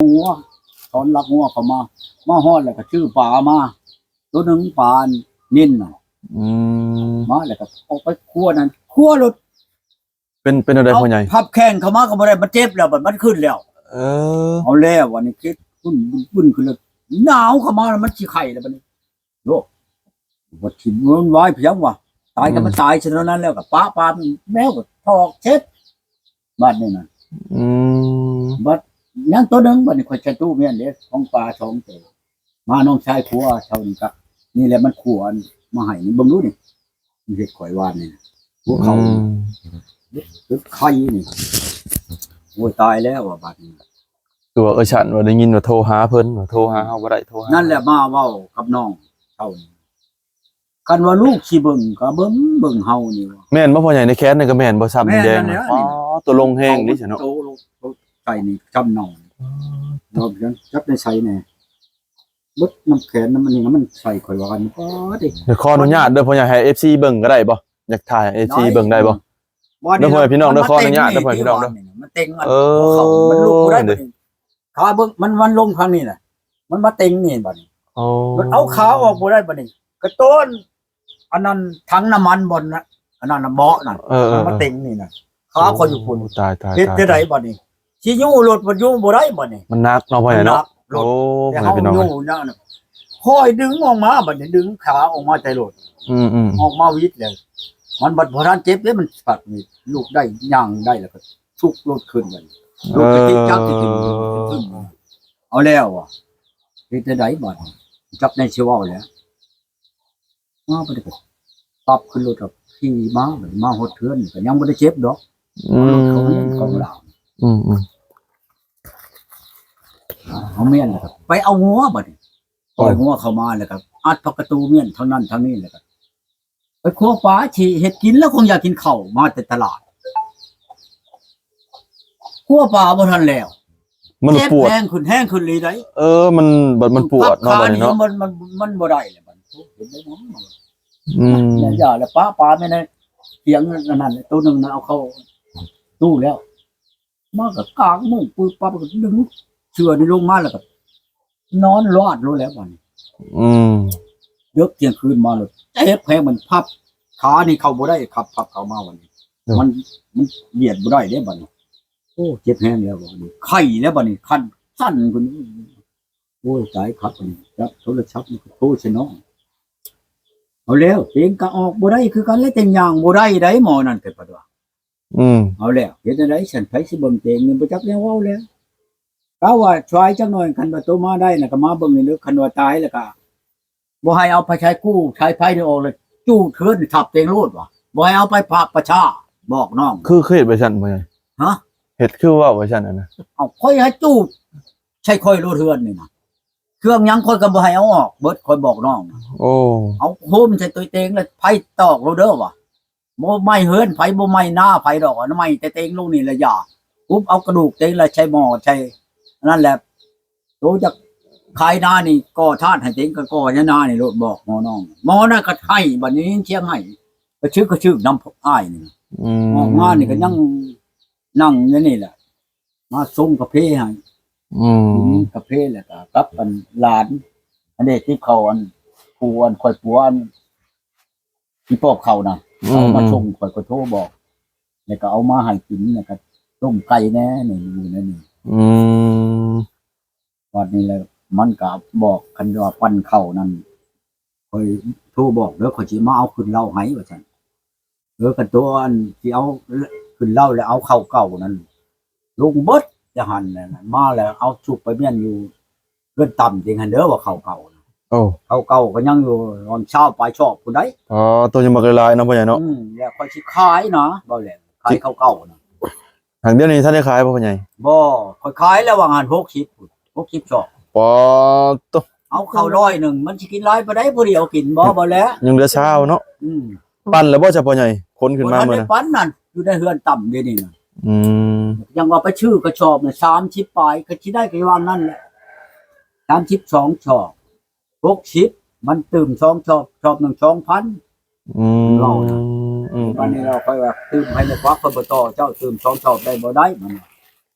ງົວ ສອນລັກງົວເຂົ້າມາ ມາຮອດແລ້ວກໍຊື້ປາມາ ໂຕໜຶ່ງປານິນນະ ອືມ ມາແລ້ວກໍອອກໄປຄົວນັ້ນ ຄົວລົດ ເປັນ ເປັນແນວໃດພໍ່ໃຫຍ່? ພັບແຂນເຂົ້າມາກໍບໍ່ໄດ້ ມັນເຈັບແລ້ວ ບັດມັນຂຶ້ນແລ້ວ ເອີ ເອົາແລ້ວ ອັນນີ້ຄິດ ປຶ້ນໆຂຶ້ນແລ້ວ ໜາວເຂົ້າມາແລ້ວ ມັນຊິໄຂ້ແລ້ວບັດນີ້ ໂລ ບໍ່ຖິ້ມມັນໄວ້ພຽງວ່າ ຕາຍກໍ ອືມ ມັນຕາຍຊະເທົ່ານັ້ນແລ້ວ ກໍປະປາມແມວກໍຖອກເຊັດ ບາດນີ້ນະ ອືມ ບັດຍັງໂຕໜຶ່ງ ບັດນີ້ຂ້ອຍໃສ່ຕູ້ມ້ຽນເດ້ ຂອງປາສອງໂຕ ມານ້ອງຊາຍຄົວເທົ່ານີ້ກະ ນີ້ແຫຼະມັນຂົວມາໃຫ້ ນີ້ເບິ່ງດູນີ້ ມັນເຮັດຂ້ອຍວານນີ້ ຫົວເຂົ່າ ອືມ ເຮັດໄຂ່ນີ້ ໂອ້ຍ ຕາຍແລ້ວວ່າບາດນີ້ ຕົວເອື້ອຍສັນວ່າໄດ້ຍິນວ່າໂທຫາເພິ່ນ ວ່າໂທຫາເຮົາບໍ່ໄດ້ ໂທຫາ ນັ້ນແຫຼະມາເວົ້າກັບນ້ອງເຮົານີ້ ຄັນວ່າລູກຊິເບິ່ງກໍເບິ່ງ ເບິ່ງເຮົານີ້ວ່າ ແມ່ນບໍ່ພໍ່ໃຫຍ່? ໃນແຂນນີ້ກໍແມ່ນບໍ່? ຊ້ຳແດງ ແມ່ນແລ້ວ ອໍ ນີ້ນະ ຕົວລົງແຮງເດ້ຊະເນາະ ໂຕ ໂຕໃສ່ນີ້ຊ້ຳໜອງ ອໍ ລອງເບິ່ງ ຈັບໃນໃສແດ່ ເບິດນຳແຂນນຳອັນນີ້ນະ ມັນໃສ່ຂ້ອຍວ່າ ອໍ ຕິ ດຽວຂໍອະນຸຍາດເດີພໍ່ໃຫຍ່ ໃຫ້ເອັຟຊີເບິ່ງກໍໄດ້ບໍ່? ຢາກຖ່າຍໃຫ້ເອັຟຊີເບິ່ງໄດ້ບໍ່? ເດີພໍ່ແມ່ພີ່ນ້ອງເດີ ຂໍອະນຸຍາດເດີພໍ່ແມ່ພີ່ນ້ອງເດີ ມັນເຕັງອັນ ເອີ ຫົວເຂົ່າ ມັນລຸກບໍ່ໄດ້ບັດນີ້ ຂາເບິ່ງ ມັນ ມັນລົງທາງນີ້ນະ ມັນມາເຕັງນີ້ບັດນີ້ ອໍ ມັນເອົາຂາອອກບໍ່ໄດ້ບັດນີ້ ກະໂຕນ ອັນນັ້ນຖັງນ້ຳມັນບ່ອນນະ ອັນນັ້ນນະ ເບາະນັ້ນ ເອີໆໆ ມັນມາເຕັງນີ້ນະ ຂາຂ້ອຍຢູ່ພຸ້ນ ໂອ້ ຕາຍໆໆ ເຮັດຈັ່ງໃດບັດນີ້ ຊິຍູ້ລົດມັນຍູ້ບໍ່ໄດ້ບັດນີ້ ມັນໜັກເນາະພໍ່ໃຫຍ່ເນາະ ມັນໜັກລົດ ໂອ້ ແຕ່ເຮົາ ພໍ່ແມ່ພີ່ນ້ອງ ຢູ່ນະ ຄ່ອຍດຶງອອກມາບັດນີ້ ດຶງຂາອອກມາແຕ່ລົດ ອືມໆ ອອກມາວິດແລ້ວ ມັນບັດບໍ່ທັນເຈັບເດ້ ມັນພັດນີ້ລຸກໄດ້ ຍ່າງໄດ້ ແລ້ວກໍຊຸກລົດຂຶ້ນບັດນີ້ ລົດກໍຕິດຈັກ ເອີ ຕິດຂຶ້ນ ເອົາແລ້ວວ່າ ເຮັດຈັ່ງໃດບັດນີ້ ຈັກແນວຊິເວົ້າແລ້ວ ມາບັດນີ້ກໍປັບຂຶ້ນລົດ ກໍຂີ່ມາ ບັດນີ້ມາຮອດເຮືອນກໍຍັງບໍ່ໄດ້ເຈັບດອກ ອືມ ລົດເຂົາຂອງລາວ ອືມໆ ເອົາແມ່ນແລ້ວກໍໄປເອົາງົວບັດນີ້ ໂອ້ ປ່ອຍງົວເຂົ້າມາແລ້ວກໍອັດປະຕູແມ່ນທາງນັ້ນທາງນີ້ ແລ້ວກໍໄປຄົວປາຊິເຮັດກິນ ແລ້ວຄົງຢາກກິນເຂົ້າ ມາແຕ່ຕະຫຼາດ ຄົວປາບໍ່ທັນແລ້ວ ມັນປວດ ເຈັບແຮງຂຶ້ນ ແຮງຂຶ້ນອີ່ຫຼີໃດ ເອີ ມັນ ບັດມັນປວດເນາະ ມັນ ບັດນີ້ເນາະ ມັນ ມັນ ມັນບໍ່ໄດ້ແລ້ວບັດນີ້ ເຫັນໄດ້ບໍ່ ອືມ ຢາ ຢາແລ້ວປະປາແມ່ນໃນທຽງນັ້ນ ໂຕໜຶ່ງນະ ເອົາເຂົ້າຕູ້ແລ້ວ ມາກໍກາງມຸ້ງປຶບປັບ ກໍດຶງເສື້ອນີ້ລົງມາ ແລ້ວກໍນອນລາດໂລດແລ້ວບັດນີ້ ອືມ ເດິກທ່ຽງຄືນມາໂລດ ເຈັບແຮງ ມັນພັບ ຂານີ້ເຂົ້າບໍ່ໄດ້ ຄັບ ພັບເຂົ້າມາບັດນີ້ ມັນ ມັນຫວຽດບໍ່ໄດ້ເດ້ບັດນີ້ ໂອ້ ເຈັບແຮງແລ້ວບັດນີ້ ໄຂ້ແລ້ວບັດນີ້ ຄັນສັ່ນຂຶ້ນ ໂອ້ຍ ຕາຍຄັກ ອັນນີ້ ຈັບໂທລະສັບນີ້ໂທໃສ່ນ້ອງ ເອົາແລ້ວ ເຕັງກໍອອກບໍ່ໄດ້ຄືກັນແຫຼະ ເຕັງຍ່າງບໍ່ໄດ້ໃດ ໝໍນັ້ນກໍປະດວ່າ ອືມ ເອົາແລ້ວ ເຮັດແນວໃດຊັ້ນ ໃຜຊິເບິ່ງເຕັງ ບໍ່ຈັກແນວເວົ້າແລ້ວ ກໍວ່າຊ່ວຍຈັກໜ່ອຍ ຄັນວ່າໂຕມາໄດ້ນະ ກໍມາເບິ່ງເດີ ຄັນວ່າຕາຍແລ້ວກໍ ບໍ່ໃຫ້ເອົາໄປໃຊ້ກູ້ໃຊ້ໄຟນີ້ອອກເລີຍ ຈູດເຮືອນນີ້ທັບເຕັງໂລດວ່າ ບໍ່ໃຫ້ເອົາໄປພາກປະຊາ ບອກນ້ອງ ຄື ຄືເຮັດໄປຊັ້ນບໍ່ໃຫຍ່? ຮະ? ເຮັດຄືເວົ້າໄປຊັ້ນຫັ້ນນະ ເອົາ ຂ້ອຍໃຫ້ຈູດໃສ່ຂ້ອຍໂລດເຮືອນນີ້ນະ ເຄື່ອງຫຍັງຂ້ອຍກໍບໍ່ໃຫ້ເອົາອອກເບິດ ຂ້ອຍບອກນ້ອງນະ ໂອ້ ເອົາໂຮມໃສ່ຕົວເຕັງ ແລ້ວໄຟຕອກໂລດເດີວ່າ ບໍ່ໄໝ້ເຮືອນໃຜ ບໍ່ໄໝ້ນາໃຜດອກ ໄໝ້ແຕ່ເຕັງລົງນີ້ລະຢ່າ ຄຸບເອົາກະດູກເຕັງລະໃສ່ໝໍ້ໃສ່ນັ້ນແຫຼະ ໂຕຈະຂາຍນານີ້ ກໍ່ທາດໃຫ້ເຕັງ ກໍກໍ່ໃນນານີ້ໂລດ ບອກໝໍນ້ອງ ໝໍນັ້ນກໍໄຫ້ ບັດນີ້ຍິນສຽງໄຫ້ ກະຊຶກກະຊຶກນຳອ້າຍນີ້ ອືມ ອອກມານີ້ກໍຍັງນັ່ງຢູ່ນີ້ແຫຼະ ມາຊົງກາເຟໃຫ້ ອືມ ກິນກາເຟ ແລ້ວກໍກັບອັນຫຼານ ອັນນີ້ຕິບເຂົ້າ ອັນ ຜູ້ອັນຂ້ອຍປົວ ອັນ ທີ່ປອກເຂົ້ານະ ອືມ ເອົາມາ ອືມ ສົ່ງ ຂ້ອຍກໍໂທບອກ ແລ້ວກໍເອົາມາໃຫ້ກິນ ແລ້ວກໍຕົ້ມໄກ່ແດ່ ນີ້ຢູ່ໃນນີ້ ອືມ ບັດນີ້ແຫຼະ ມັນກໍບອກ ຄັນວ່າປັ້ນເຂົ້ານັ້ນ ຂ້ອຍໂທບອກເດີ ຂ້ອຍຊິມາເອົາຂຶ້ນເລົ້າໃຫ້ ວ່າຊັ້ນ ເອີ ຄັນໂຕອັນຊິເອົາຂຶ້ນເລົ້າ ແລ້ວເອົາເຂົ້າເກົ່ານັ້ນ ລົງເບິດຈະຫັ້ນ ມາແລ້ວເອົາຊຸບໄປມ້ຽນຢູ່ເຮືອນຕ່ຳເອງຫັ້ນເດີ ວ່າເຂົ້າເກົ່ານະ ໂອ້ ເຂົ້າເກົ່າກໍຍັງຢູ່ປະມານຊາວປາຍຊອບພຸ້ນໃດ໋ ອໍ ໂຕຍັງບັກຫຼາຍໆເນາະ ພໍ່ໃຫຍ່ເນາະ ອືມ ແລ້ວຂ້ອຍຊິຂາຍນະ ເວົ້າແລ້ວຂາຍເຂົ້າເກົ່ານະ ຫາກດຽວນີ້ທັນໄດ້ຂາຍບໍ່ ພໍ່ໃຫຍ່? ບໍ່ ຂ້ອຍຂາຍແລ້ວວ່າງຫັ້ນ ຫົກສິບ ຫົກສິບຊອບ ປາດໂທ້ ເອົາເຂົ້າຮ້ອຍໜຶ່ງ ມັນຊິກິນຫຼາຍປານໃດ ຜູ້ດຽວກິນບໍ່ ບໍ່ແລ້ວ ຍັງເຫຼືອຊາວເນາະ ອືມ ປັ້ນແລ້ວບໍ່ຊະ ພໍ່ໃຫຍ່? ຂົນຂຶ້ນມາມື້ນັ້ນ ບໍ່ທັນໄດ້ປັ້ນນັ້ນ ຢູ່ໃນເຮືອນຕ່ຳດຽວນີ້ນະ ອືມ ຍັງວ່າໄປຊື້ກະສອບນະ ສາມສິບປາຍ ກໍຊິໄດ້ກໍວ່ານັ້ນແຫຼະ ສາມສິບສອງຊອບ ຫົກສິບ ມັນຕື່ມສອງຊອບ ຊອບໜຶ່ງສອງພັນ ອືມ ເວົ້ານະ ອືມ ອັນນີ້ລາວ ຂ້ອຍວ່າຕື່ມໃຫ້ໃນຄວັກ ຂ້ອຍບໍ່ຕໍ່ເຈົ້າ ຕື່ມສອງຊອບໄດ້ບໍ່ ໄດ້ ມັນ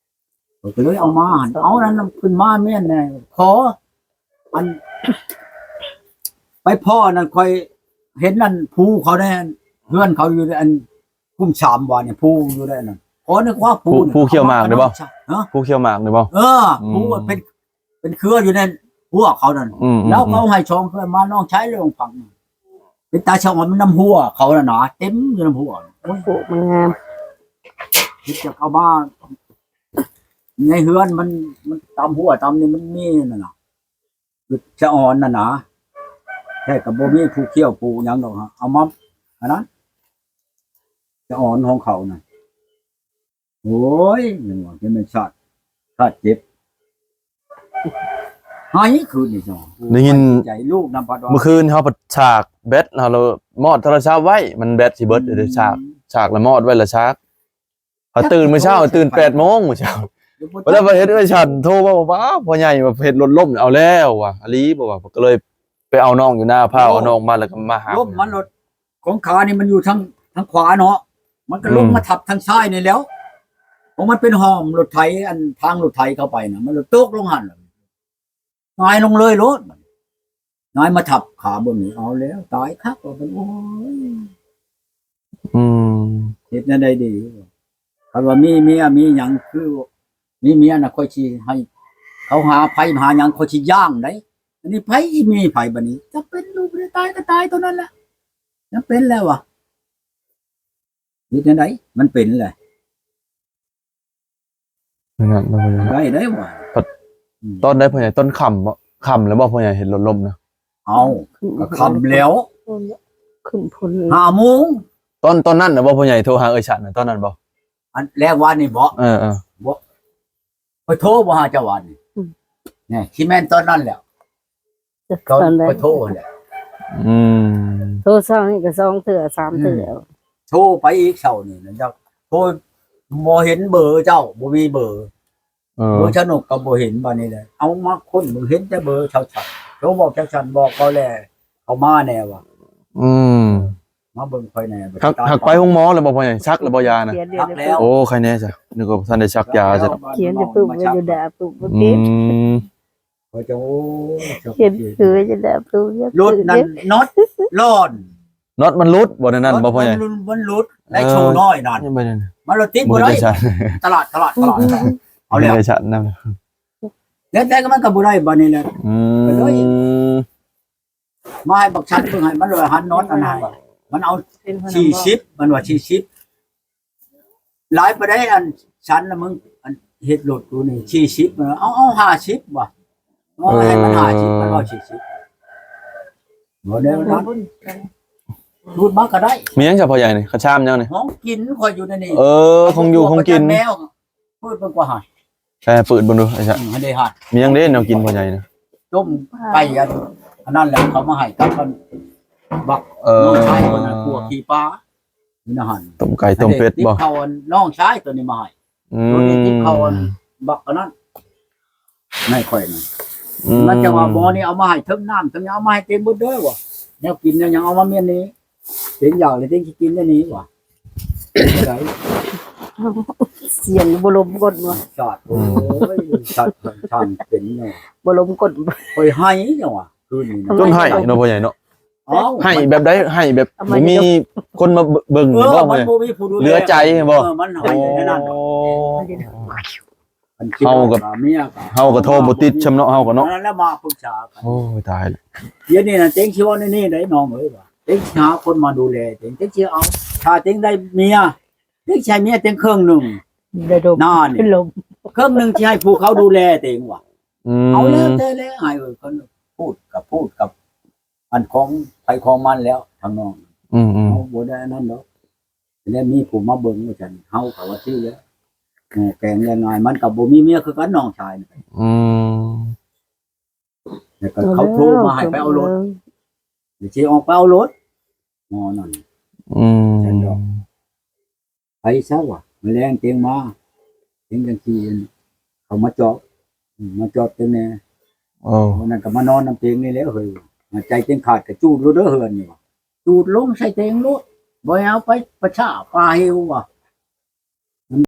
ຂ້ອຍກໍເລີຍເອົາມາຫັ້ນ ເອົານັ້ນຂຶ້ນມາແມ່ນແນ່ ຂໍ ອັນ ໄປພໍ້ນັ້ນ ຂ້ອຍເຫັນນັ້ນ ພູເຂົາໃນເຮືອນເຂົາຢູ່ໃນອັນ ຄຸ້ມສາມວ່ານີ້ ພູຢູ່ໃນນັ້ນ ຂໍໃນຄວາມ ພູ ພູນີ້ ພູຂຽວໝາກນີ້ບໍ່? ຮະ? ພູຂຽວໝາກນີ້ບໍ່? ເອີ ອືມ ພູເປັນ ເປັນເຄືອຢູ່ໃນຫົວເຂົານັ້ນ ອືມໆໆ ແລ້ວເຂົາໃຫ້ສອງເຄືອມາ ນ້ອງຊາຍລອງຟັງ ເປັນຕາສະອອນ ມັນນຳຫົວເຂົານັ້ນນະ ເຕັມຢູ່ນຳຫົວ ໂອ້ຍ ໂອ້ ມັນງາມ ຄິດຈະເອົາມາ ໃນເຮືອນມັນ ມັນຕາມຫົວຕາມນີ້ມັນມີນັ້ນນະ ສະອອນນັ້ນນະ ແທ້ກໍບໍ່ມີຜູ້ຂຽວຜູ້ຫຍັງດອກ ເອົາມາອັນນັ້ນ ສະອອນຂອງເຂົານັ້ນ ໂອ້ຍ ຍັງວ່າຈະແມ່ນຊາດ ຊາດເຈັບ ໄຫ້ຄືນນີ້ເນາະ ໄດ້ຍິນ ໃຈລູກນຳ ເມື່ອຄືນເຮົາພັດສາກແບັດ ເຮົາລະມອດໂທລະສັບໄວ້ ມັນແບັດຊິເບິດ ອືມ ເລີຍສາກ ສາກລະມອດໄວ້ລະສາກ ພໍຕື່ນມື້ເຊົ້າ ຕື່ນແປດໂມງມື້ເຊົ້າ ແລ້ວເຫັນເອື້ອຍສັນໂທມາວ່າ ພໍ່ໃຫຍ່ວ່າເຮັດລົດລົ້ມ ເອົາແລ້ວວ່າ ອີ່ຫຼີບໍ່ວ່າ ກໍເລີຍໄປເອົານ້ອງຢູ່ນາ ພາເອົານ້ອງມາ ແລ້ວກໍມາຫາ ລົ້ມມັນລົດ ຂອງຂານີ້ມັນຢູ່ທາງ ທາງຂວາເນາະ ມັນກໍລົງ ອືມ ມາທັບທາງຊ້າຍນີ້ແລ້ວ ຂອງມັນເປັນຮ່ອມລົດໄຖ ອັນທາງລົດໄຖເຂົ້າໄປນະ ມັນກໍຕົກລົງຫັ້ນ ຫງາຍລົງເລີຍໂລດ ຫງາຍມາທັບຂາເບິ່ງນີ້ ເອົາແລ້ວ ຕາຍຄັກວ່າ ໂອ້ຍ ອືມ ເຮັດແນວໃດດີ ຄັນວ່າມີເມຍມີຫຍັງ ຄືມີເມຍນະ ຂ້ອຍຊິໃຫ້ເຂົາຫາໄຜຫາຫຍັງ ຂ້ອຍຊິຢ່າງໃດ ອັນນີ້ໃຜຊິມີໃຜບັດນີ້ ຈະເປັນລູກໄດ້ຕາຍກໍຕາຍຕົວນັ້ນແຫຼະ ຈຳເປັນແລ້ວວ່າ ເຮັດແນວໃດ ມັນເປັນແຫຼະ ນັ້ນເນາະ ໄດ້ ໄດ້ວ່າ ຕອນໃດພໍ່ໃຫຍ່ ຕອນຄ່ຳບໍ່ ຄ່ຳແລ້ວບໍ່ພໍ່ໃຫຍ່ ເຫັນລົດລົ້ມນະ? ເອົ້າ ກໍຄ່ຳແລ້ວ ຂຶ້ນພຸ້ນ ຫ້າໂມງ ຕອນ ຕອນນັ້ນນະບໍ່ພໍ່ໃຫຍ່ ໂທຫາເອື້ອຍສັນນະ ຕອນນັ້ນບໍ່? ອັນແລກວານນີ້ບໍ່? ເອີໆ ບໍ່ ຂ້ອຍໂທບໍ່ຫາເຈົ້າວານນີ້ ອືມ ແນ່ ຊິແມ່ນຕອນນັ້ນແຫຼະ ຕອນ ຕອນໃດ ຂ້ອຍໂທຫັ້ນແຫຼະ ອືມ ໂທເຊົ້ານີ້ກໍສອງເທື່ອສາມເທື່ອ ອືມ ໂທໄປອີກເຊົ້ານີ້ນະ ເຈົ້າໂທ ບໍ່ເຫັນເບີເຈົ້າ ບໍ່ມີເບີ ເອີ ເບີຊະນົກກໍບໍ່ເຫັນ ບາດນີ້ແຫຼະ ເອົາມາຄົ້ນເບິ່ງ ເຫັນແຕ່ເບີເຈົ້າ ໂທບອກຈັກຊັ້ນ ບອກເຂົາແຫຼະ ເຂົາມາແນ່ວ່າ ອືມ ມາເບິ່ງຂ້ອຍແນ່ ຫາກ ຫາກໄປໂຮງໝໍແລ້ວບໍ່ພໍ່ໃຫຍ່? ສັກແລ້ວບໍ່ຢານະ? ສັກແລ້ວ ໂອ້ ໃຄແນ່ຊະ ນຶກວ່າບໍ່ທັນໄດ້ສັກຢາຊະ ຂຽນຈະປຶ້ມໄວ້ຢູ່ດາປຶ້ມບໍ່ເປັນ ອືມ ຂ້ອຍຈະ ໂອ້ຍ ຂຽນຄືຈະດາປຶ້ມ ລົດນັ້ນ ນັອດຫຼອນ ນັອດມັນຫຼຸດບໍ່ ໃນນັ້ນບໍ່ພໍ່ໃຫຍ່? ມັນຫຼຸດ ໃນໂຊນ້ອຍນັ້ນ ມັນລົດຕິດບໍ່ໄດ້ ຕະຫຼາດ ຕະຫຼາດ ຕະຫຼາດ ເອົາແລ້ວ ໄດ້ຊັ້ນນະ ແລ້ວແຕ່ກໍມັນກໍບໍ່ໄດ້ບາດນີ້ແຫຼະ ອືມ ກໍເລີຍ ມາໃຫ້ບັກສັນເບິ່ງໃຫ້ ມັນວ່າຫັນນັອດອັນໃດ ມັນເອົາສີ່ສິບ ມັນວ່າສີ່ສິບ ຫຼາຍປານໃດອັນສັນນະ ມຶງອັນເຮັດລົດກູນີ້ສີ່ສິບ ມັນວ່າເອົາ ເອົາຫ້າສິບວ່າ ເອົາໃຫ້ມັນຫ້າສິບ ມັນເອົາສີ່ສິບ ບໍ່ແນວນັ້ນ ຮູດມາກໍໄດ້ ມີຫຍັງຊະພໍ່ໃຫຍ່ນີ້ ຂະຊາມຫຍັງນີ້? ຂອງກິນຂ້ອຍຢູ່ໃນນີ້ ເອີ ຂອງຢູ່ຂອງກິນ ແມວ ເປີດເບິ່ງກວ່າຫັ້ນ ໃສ່ປືດເບິ່ງດູ ອືມ ໃຫ້ໄດ້ຮັດ ມີຫຍັງເດ້ແນວກິນພໍ່ໃຫຍ່ນະ? ຕົ້ມໄກ່ ອັນ ອັນນັ້ນແຫຼະ ເຂົາມາໃຫ້ກັບອັນບັກ ເອີ ນ້ອງຊາຍຄົນນັ້ນ ຂົ້ວຂີ້ປາຢູ່ໃນຫັ້ນ ຕົ້ມໄກ່ຕົ້ມເປັດບໍ່? ເຂົາອັນນ້ອງຊາຍຕົວນີ້ມາໃຫ້ ອືມ ຕົວນີ້ຕິດເຂົາອັນບັກອັນນັ້ນ ໃນຂ້ອຍນັ້ນ ອືມ ມັນຈະວ່າໝໍນີ້ເອົາມາໃຫ້ເຖິງນ້ຳ ເຖິງຫຍັງເອົາມາໃຫ້ເຕັມເບິດເດີວ່າ ແນວກິນແນວຫຍັງເອົາມາແມ່ນນີ້ ເຕັງຢາກແລ້ວເຕັງຊິກິນແນວນີ້ວ່າ ໄດ້ ສຽງບໍ່ລົມກົ້ນວ່າ ສາດ ໂອ້ຍ ສາດ ຊ່າງເປັນເນາະ ບໍ່ລົມກົ້ນ ຂ້ອຍໄຫ້ຫຍັງວ່າ ຄືນນີ້ນະ ຈົນໄຫ້ເນາະ ພໍ່ໃຫຍ່ເນາະ ເອົ້າ ໄຫ້ແບບໃດ? ໄຫ້ແບບບໍ່ມີຄົນມາເບິ່ງ ເອີ ບໍ່ ມັນບໍ່ມີຜູ້ດູແລ ເຫຼືອໃຈບໍ່? ເອີ ມັນໄຫ້ແນວນັ້ນ ໂອ້ ເຮົາກໍ ເຮົາກໍໂທບໍ່ຕິດຊ່ຳເນາະ ເຮົາກໍເນາະ ນັ້ນແຫຼະມາປຶກສາກັນ ໂອ້ຍ ຕາຍແລ້ວ ດຽວນີ້ນະ ເຕັງຊິເວົ້າແນວນີ້ໄດ໋ນ້ອງເອີຍວ່າ ເຕັງຊິຫາຄົນມາດູແລເຕັງ ເຕັງຊິເອົາ ຖ້າເຕັງໄດ້ເມຍ ເຕັງຊິໃຫ້ເມຍເຕັງເຄິ່ງໜຶ່ງ ໄດ້ດົມ ນັ້ນ ຂຶ້ນລົມ ເຄິ່ງໜຶ່ງຊິໃຫ້ຜູ້ເຂົາດູແລເຕັງວ່າ ອືມ ເອົາແລ້ວແຕ່ແລ້ວ ໃຫ້ເອີຍ ເພິ່ນພູດກັບ ພູດກັບ ອັນຂອງໃຜຂອງມັນແລ້ວ ທາງນ້ອງ ອືມໆ ເຮົາບໍ່ໄດ້ອັນນັ້ນດອກ ແລ້ວມີຜູ້ມາເບິ່ງວ່າຊັ້ນ ເຮົາກໍວ່າຊີ້ແຫຼະ ໝໍແກງແລະງ່າຍ ມັນກໍບໍ່ມີເມຍຄືກັນນ້ອງຊາຍນະ ອືມ ແລ້ວກໍເຂົາໂທມາໃຫ້ໄປເອົາລົດ ເອີ ຊິອອກໄປເອົາລົດ ໝໍນັ້ນ ອືມ ຊັ້ນດອກ ໄປຊະວ່າ ມື້ແລງເຕັງມາ ເຕັງຈັ່ງຊິເຂົ້າມາຈອດ ອືມ ມາຈອດເຕັງແດ່ ເອີ ມື້ນັ້ນກໍມານອນນຳເຕັງນີ້ແຫຼະເຮີ້ຍ ໃຈເຕັງຂາດກໍຈູດໂລດເດີເຮືອນນີ້ວ່າ ຈູດລົງໃສ່ເຕັງໂລດ ບໍ່ໃຫ້ເອົາໄປປ່າຊ້າປ່າເຫວວ່າ